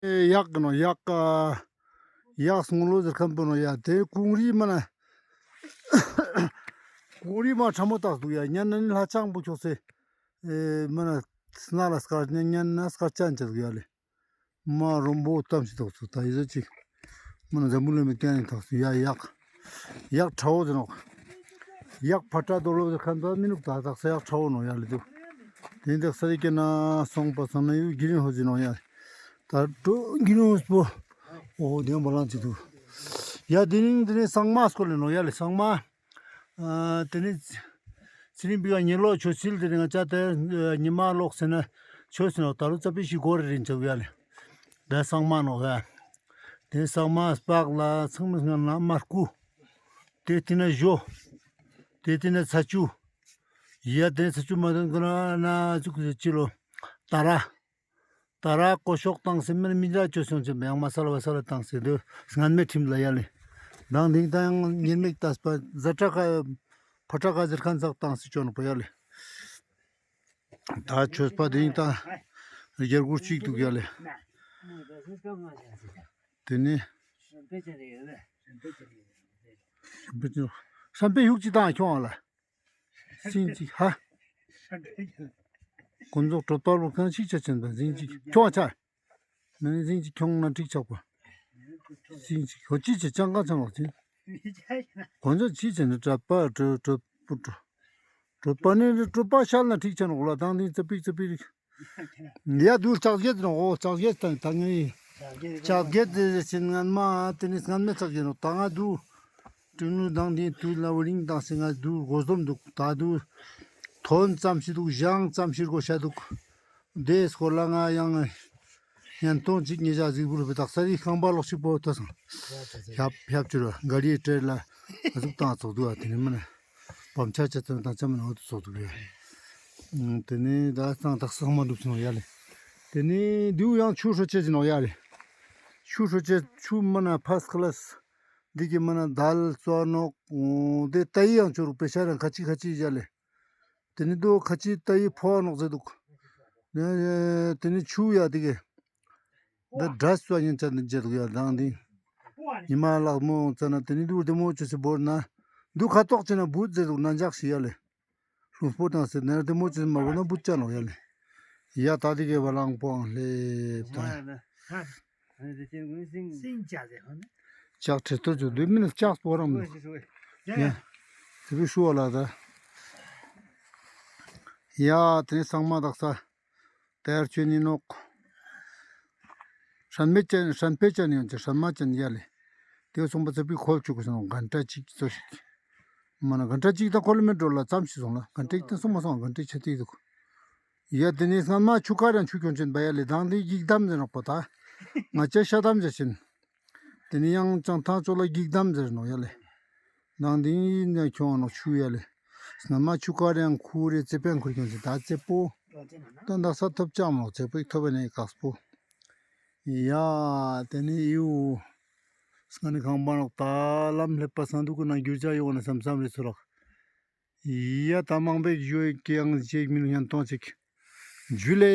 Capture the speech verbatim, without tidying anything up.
ཨེ་གཡག་གི་ནོག་གཡག་ཨ། གཡག་སྔོན་ལོ་ཟེར་ཁན་པོ་ནོག་ཡ། ཏེ་ཀུང་རི་མ་ན་ཀུང་རི་མ་ཕྲ་མོ་ཏགས་དུག་ཡ། ཉན་ན་ནི་ལྷ་ཆང་པོ་ཁྱོགས་སེ་ཨེ་མ་ན་སྣ་ལ་སྐར་ཉན་ན་སྐར་ཅན་ཅིག་དུག་ཡ་ལེ། མ་རོམ་པོ་ཏམ་ཞིག་ཏོག་ཚུ་ད་ཡི་ཟོ་ཅིག་མ་ན་འཛམ་བུ་གླིང་མི་ཏེ་ནི་ཏོག་ཚུ་ཡ་གཡག་གཡག་ཁྲ་བོ་ཟེར་ནོག། གཡག་ཕ་ཏྲ་རྡོ་ལོབ་ཟེར་ཁན་ད་མི་ནུག། ད་ཏགས་ས་གཡག་ཁྲ་བོ་ནོག་ཡ་ལེ་དུག། ཏེ་ཏགས་ས་རི་ཀེ་ན་སོང་པ་སང་ན་ཡུ་གི་རིན་ཧོ་ཟེར་ནོག་ཡ། ད་དྲོ་གི་རིན་ཧོ་པོ་འོ་དེ་བ་ལང་ཅིག་དུག་ཡ། ཏེ་ནི་ཏེ་ནི་སང་མ་སྐོར་ལེ་ནོག་ཡ་ལེ། སང་མ་ཨ་ཏེ་ནི་ཚེ་རིང་པི་ག་ཉེ་ལོ་ཆོས་སིལ་ཏེ་ནི་ང་ཅ་ཏེ་ཉི་མ་ལོག་སེ་ན་ཆོས་སེ་ནོག། ད་རུང་ཙ་པིག་ཞིག་གོ་རེ་རིན་ཆོག་ཡ་ལེ། ཏེ་སང་མ་ནོག་ཡ། ཏེ་སང་མ་སྤག་ལ་ཚང་མ་སྔ་ན་མར་ཁུ། ཏེ་ཏེ་ན་ཞོ། ཏེ་ཏེ་ན་ཚ་ཆུ། ཡ་ཏེ་ཚ་ཆུ་མ་དོན་ག་ན་ན་ཟུག་ཅི་ལོ། ཏ་ར། ཏ་ར་ཀོ་ཤོག་ཏང་སེ་མེན་མི་ཇ་ཅོ་སོང་ཅེ་མེ་ཡང་མ་ས་ལ་བ་ས་ལ་ཏང་སེ་དུ་སྔན་མེ་ཁྲིམས་ལ་ཡ་ལེ། དང་དིང་ཏང་ཉེར་མིག་ཏས་པ་ཛ་ཏྲ་ཀ་ཕ་ཏྲ་ཀ་ཟེར་ཁན་ཚག་ཏང་སེ་ཅོ་ནོག་པ་ཡ་ལེ། ད་ཆོས་པ་དིང་ཏ་རྒྱལ་གུར་ཅིག་དུག་ཡ་ལེ། ཏེ་ནི་སམ་པེ་ཧུག་ཅིག་ཏང་ཁྱོང་ལ། སིང་ཅིག་ཧ། ཀུན་རྫོགས་གྲོད་པ་ལོ་ཁང་ཅིག་ཆ་ཅན་པ་སིང་ཅིག་ཁྱོང་ཆ། མེ་ནི་སིང་ཅིག་ཁྱོང་ན་ཀྲིག་ཆག་པ། སིང་ཅིག་ཁྱོ་ཅི་ཆ་ཅང་ཀ་ཆང་ལོག་ཅིག་ཀུན་རྫོགས་ཅི་ཆ་ནི་གྲོད་པ་གྲོད་གྲོད་པུ་གྲོད་གྲོད་པ་ནི་གྲོད་པ་ཤལ་ན་ཀྲིག་ཆ་ནོག་ལ་དང་ནི་ཙ་པིག་ཙ་པིག་རིག། ཡ་དུ་ལྕགས་གེ་ནོག་འོ་ལྕགས་གེ་ཏང་ཏང་ངི་ལྕགས་གེ་ཏེ་ཟེར་ཆེན་ངན་མ་ཏེ་ནི་སྔན་མེ་ལྕགས་གེ་ནོག་ད་ང་དུ་ཏྲིང་ནུ་དང་ཏེ་དུ་ལ་བ་རིང་དང་སེ་ང་དུ་གོ་ཟོམ་དུག་ད་དུ་ཐོན་ཙམ་ཞིག་དུག་ཞང་ཙམ་ཞིག་གོ་ཤ་དུག་ཏེ་སྐོར་ལ་ང་ཡང་ཉན་ཏོང་ཅིག་ཉེ་ཞག་ཟིག་བུ་རུ་པེ་དག་ས་རི་ཁང་པ་ལོག་ཞིག་པོ་ཏོ་སང་ཧྱབ་ཧྱབ་ཅུ་རུ་ག་རི་ཏྲེ་ལ་ཨ་ཟུག་ཏང་ཚོགས་དུག་ཨ་ཏེ་ནི་མ་ན། བམ་ཆ་ཆ་ཚང་དང་ཆ་མ་ནོ་དུ་ཚོགས་དུག་ཡ། ཏེ་ནི་ད་ཚང་དག་ས་མ་འདུག་ཅི་ནོག་ཡ་ལེ། ཏེ་ནི་དུ་ཡང་ཆུ་ཧྲོ་ཆེ་ཅི་ནོག་ཡ་ལེ། ཆུ་ཧྲོ་ཆེ་ཆུ་མ་ན་ཕཱསྟ་ཀ་ལཱསི། འདི་གི་མ་ན་དཱལ་ཙོ་ནོག། ཏེ་ཏ་ཡི་ཡང་ཆུ་རུག་པེ་ཤ་རང་ཁ་ཅིག་ཁ་ཅིག་ཡ་ལེ། ཏེ་ནི་དུ་ཁ་ཅིག་ཏ་ཡི་ཕོ་ནོག་ཟེར་དུག། ཏེ་ནི་ཆུ་ཡ་དེ་གི། འདི་འདྲ་སུ་ཉན་ཆ་འདི་འཇལ་དུག་ཡ་དང་འདི། ཉི་མ་ལག་མོ་ཙ་ན་ཏེ་ནི་དུ་བདེ་མོ་ཅོས་སེ་བོར་ན། དུ་ཁ་ཏོག་ཅེ་ན་བུད་ཟེར་དུག་ན་འཇག་ཤི་ཡ་ལེ། ལྷུང་སྤོ་དང་ཟེར་ན་བདེ་མོ་ཅོས་སེ་མ་བོར་ན་བུད་ཆ་ནོག་ཡ་ལེ། ཡ་ད་དེ་གི་བ་ལང་པོའང་ལེབ་དང་། ལྕགས་ཁྲི་སྟོར་ཅུ་དུ་མིན་ལྕགས་པོ་རང་མི་འདུག། ཡ། དེ་བི་ཤུ་བ་ལ་ད། ཡ་ཏེ་ནི་སང་མ་དག་ས། ཏེར་ཆོས་ནི་ནོག། ཧྲན་མེ་ཅན་ཧྲན་པེ་ཅན་ཡོང་ཅེ་ཧྲན་མ་ཅན་ཡ་ལེ། ཏེ་སོང་པ་ཚེ་པི་ཁོལ་ཆུ་གུ་སོང་གན་ཏྲ་ཅིག་ཙོ་ཞིག། མ་ན་གན་ཏྲ་ཅིག་ད་ཁོལ་མེ་འགྲོ་ལ་ཙམ་ཞིག་སོང་ལ་གན་ཏྲ་ཅིག་ད་སོང་མ་སོང་གན་ཏྲ་ཅིག་ཆ་ཏེ་དུག། ཡ་ཏེ་ནི་སྔན་མ་ཆུ་ཀ་རང་ཆུ་ཁྱོང་ཅན་པ་ཡ་ལེ་དང་ཏེ་འགྱིག་དམ་ཟེར་ནོག་པ་ད། ང་ཅ་ཤ་དམ་ཟེར་ཅན། ཏེ་ནི་ཡང་ཅང་ཐང་ཅོ་ལ་འགྱིག་དམ་ཟེར་ནོག་ཡ་ལེ། ནང་འདི་ནས་ཁྱོང་ནོག་ཆུ་ཡ་ལེ། སྔན་མ་ཆུ་ཀ་རེ་ཡང་ཁུ་རེ་ཙེ་པན་ཁུར་ཁྱོང་ཅིག་ད་ཙེ་པོ། ད་འདག་ས་ཐོབ་ཅང་ནོག་ཙེ་པོ་ཐོབ་ནས་ཀགས་པོ། ཡ་ཏེ་ནི་ཡུ། སྔ་ནི་ཁང་པ་ནོག་ད་ལམ་ལེབ་པ་སང་དུག་གུ་ན་འགྱུར་ཅག་ཡོང་ན་སམ་སམ་རེ་ཚོ་རག། ཡ་ད་མང་པོ་ཞིག་ཡང་ཅིག་མི་ཉན་ཏོང་ཅིག་ཇུ་ལེ།